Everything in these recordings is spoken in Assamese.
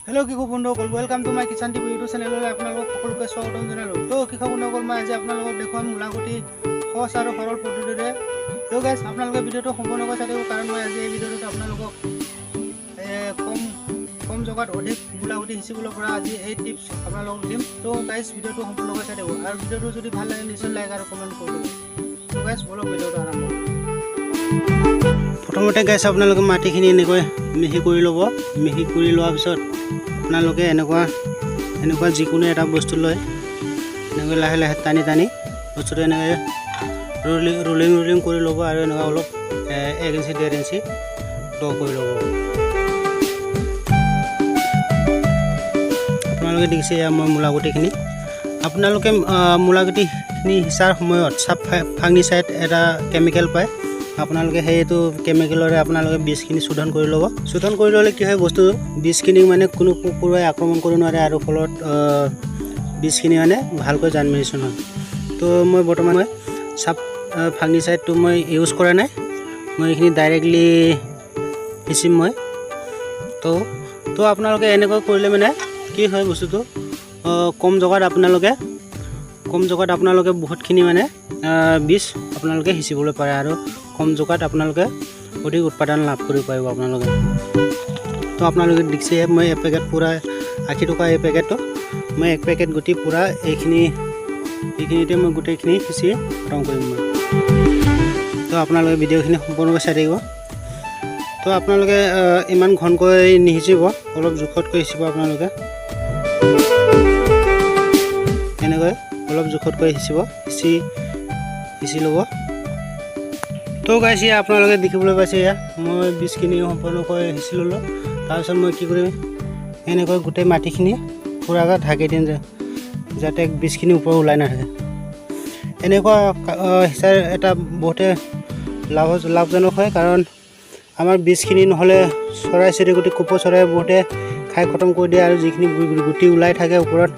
হেল্ল' কৃষক বন্ধুসকল, welcome to my Kisan TV YouTube চেনেললৈ আপোনালোকক সকলোকে স্বাগতম জনালোঁ। তো কৃষক বন্ধুসকল, মই আজি আপোনালোকক দেখুৱাম মূলাগুটি সহজ আৰু সৰল পদ্ধতিৰে। তো গাইজ, আপোনালোকে ভিডিঅ'টো সম্পূৰ্ণকৈ চাই থাকিব, কাৰণ মই আজি এই ভিডিঅ'টোত আপোনালোকক কম কম জেগাত অধিক মূলাগুটি সিঁচিবলৈ পৰা আজি এই টিপছ আপোনালোকক দিম। তো গাইজ, ভিডিঅ'টো সম্পূৰ্ণকৈ চাই থাকিব আৰু ভিডিঅ'টো যদি ভাল লাগে, নিশ্চয় লাইক আৰু কমেণ্ট কৰি দিব। তো গাইজ, ব'লক, ভিডিঅ'টো আৰম্ভ কৰোঁ। প্ৰথমতে গাইজ, আপোনালোকে মাটিখিনি এনেকৈ মিহি কৰি ল'ব। মিহি কৰি লোৱাৰ পিছত আপোনালোকে এনেকুৱা এনেকুৱা যিকোনো এটা বস্তু লৈ এনেকৈ লাহে লাহে টানি টানি বস্তুটো এনেকৈ ৰুলিং ৰুলিং ৰুলিং কৰি ল'ব আৰু এনেকুৱা অলপ 1 ইঞ্চি 1.5 ইঞ্চি দ কৰি ল'ব। আপোনালোকে দেখিছে, এয়া মই মূলাগুটিখিনি। আপোনালোকে মূলাগুটিখিনি সিঁচাৰ সময়ত চাব ফাংগিচাইড এটা কেমিকেল পায়, আপোনালোকে সেইটো কেমিকেলৰে আপোনালোকে বীজখিনি শোধন কৰি ল'ব। শোধন কৰি ল'লে কি হয়, বস্তু বীজখিনি মানে কোনো পোক পৰুৱাই আক্ৰমণ কৰিব নোৱাৰে আৰু ফলত বীজখিনি মানে ভালকৈ জাৰ্মিনেশ্যন হয়। তো মই বৰ্তমান মই চাব ফাংগিচাইডটো মই ইউজ কৰা নাই, মই এইখিনি ডাইৰেক্টলি সিঁচিম মই। তো আপোনালোকে এনেকৈ কৰিলে মানে কি হয়, বস্তুটো কম জেগাত আপোনালোকে বহুতখিনি মানে বীজ আপোনালোকে সিঁচিবলৈ পাৰে আৰু কম জেগাত আপোনালোকে অধিক উৎপাদন লাভ কৰিব পাৰিব আপোনালোকে। তো আপোনালোকে দেখিছে, মই এক পেকেট পূৰা 80 টকা এই পেকেটটো। মই এক পেকেট গুটি পূৰা এইখিনিতে মই গোটেইখিনি সিঁচি খতম কৰিম মই। তো আপোনালোকে ভিডিঅ'খিনি সম্পূৰ্ণকৈ চাই থাকিব। তো আপোনালোকে ইমান ঘনকৈ নিসিঁচিব, অলপ জোখতকৈ সিঁচিব। আপোনালোকে এনেকৈ অলপ জোখতকৈ সিঁচিব, সিঁচি সিঁচি ল'ব। তো গাইজ, এয়া আপোনালোকে দেখিবলৈ পাইছে, এয়া মই বীজখিনি সম্পূৰ্ণকৈ সিঁচি ল'লোঁ। তাৰপিছত মই কি কৰিম, এনেকৈ গোটেই মাটিখিনি পূৰাকৈ ঢাকি দিম যে যাতে বীজখিনি ওপৰত ওলাই নাথাকে। এনেকুৱা সিঁচাৰ এটা বহুতে লাভজনক হয়, কাৰণ আমাৰ বীজখিনি নহ'লে চৰাই চিৰিকটি, কপৌ চৰাই বহুতে খাই খতম কৰি দিয়ে আৰু যিখিনি গুটি ওলাই থাকে ওপৰত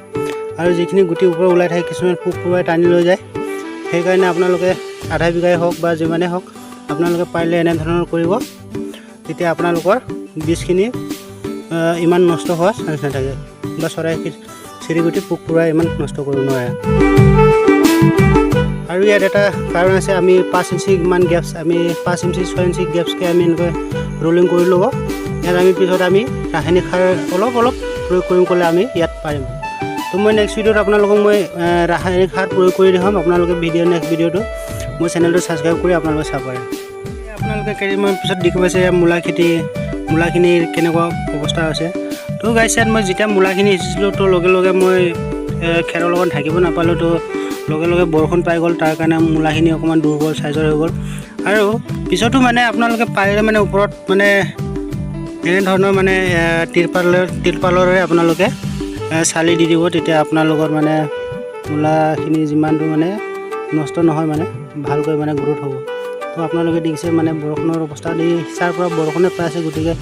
আৰু যিখিনি গুটি ওপৰত ওলাই থাকে, কিছুমান পোক পৰুৱাই টানি লৈ যায়। সেইকাৰণে আপোনালোকে আধা বিঘাই হওক বা যিমানেই হওক, আপোনালোকে পাৰিলে এনেধৰণৰ কৰিব। তেতিয়া আপোনালোকৰ বীজখিনি ইমান নষ্ট হোৱাৰ চান্স নাথাকে বা চৰাই চিৰিকটি, পোক পৰুৱাই ইমান নষ্ট কৰিব নোৱাৰে। আৰু ইয়াত এটা কাৰণ আছে, আমি 5 ইঞ্চিমান গেপছ, আমি 5 ইঞ্চি 6 ইঞ্চি গেপছকৈ আমি এনেকৈ ৰোলিং কৰি ল'ব। ইয়াত আমি পিছত আমি ৰাসায়নিক সাৰ অলপ অলপ প্ৰয়োগ কৰিম ক'লে আমি ইয়াত পাৰিম। তো মই নেক্সট ভিডিঅ'ত আপোনালোকক মই ৰাসায়নিক সাৰ প্ৰয়োগ কৰি দেখুৱাম। আপোনালোকে নেক্সট ভিডিঅ'টো মোৰ চেনেলটো ছাবস্ক্ৰাইব কৰি আপোনালোকে চাব পাৰে। আপোনালোকে কেইদিনমান পিছত দেখি পাইছে, ইয়াত মূলা খেতি, মূলাখিনিৰ কেনেকুৱা অৱস্থা হৈছে। তো গাইজ, ইয়াত মই যেতিয়া মূলাখিনি সিঁচিছিলোঁ, তো লগে লগে মই খেৰৰ লগত ঢাকিব নাপালোঁ। তো লগে লগে বৰষুণ পাই গ'ল, তাৰ কাৰণে মূলাখিনি অকণমান দুৰ্বল চাইজৰ হৈ গ'ল। আৰু পিছতো মানে আপোনালোকে পাৰিলে মানে ওপৰত মানে এনেধৰণৰ মানে তিৰপালৰে আপোনালোকে চালি দি দিব। তেতিয়া আপোনালোকৰ মানে মূলাখিনি যিমানটো মানে নষ্ট নহয়, মানে ভালকৈ মানে গ্ৰ'থ হ'ব। তো আপোনালোকে দেখিছে, মানে বৰষুণৰ অৱস্থা দি সিঁচাৰ পৰা বৰষুণে পাই আছে, গতিকে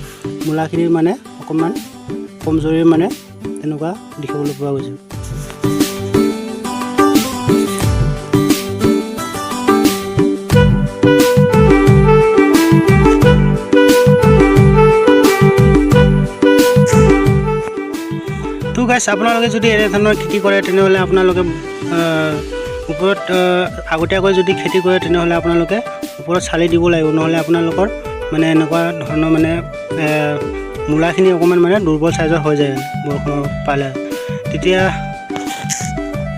মূলাখিনিৰ মানে অকণমান কমজোৰি মানে তেনেকুৱা দেখিবলৈ পোৱা গৈছে। তো গাইজ, আপোনালোকে যদি এনেধৰণৰ খেতি কৰে, তেনেহ'লে আপোনালোকে ওপৰত আগতীয়াকৈ যদি খেতি কৰে, তেনেহ'লে আপোনালোকে ওপৰত চালি দিব লাগিব। নহ'লে আপোনালোকৰ মানে এনেকুৱা ধৰণৰ মানে মূলাখিনি অকণমান মানে দুৰ্বল চাইজৰ হৈ যায় বৰষুণৰ পালে তেতিয়া।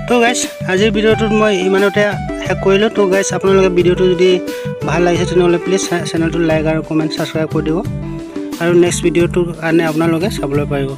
তো গাইজ, আজিৰ ভিডিঅ'টোত মই ইমানতে শেষ কৰিলোঁ। তো গাইজ, আপোনালোকে ভিডিঅ'টো যদি ভাল লাগিছে, তেনেহ'লে প্লিজ চেনেলটো লাইক আৰু কমেণ্ট, ছাবস্ক্ৰাইব কৰি দিব আৰু নেক্সট ভিডিঅ'টোৰ কাৰণে আপোনালোকে চাবলৈ পাৰিব।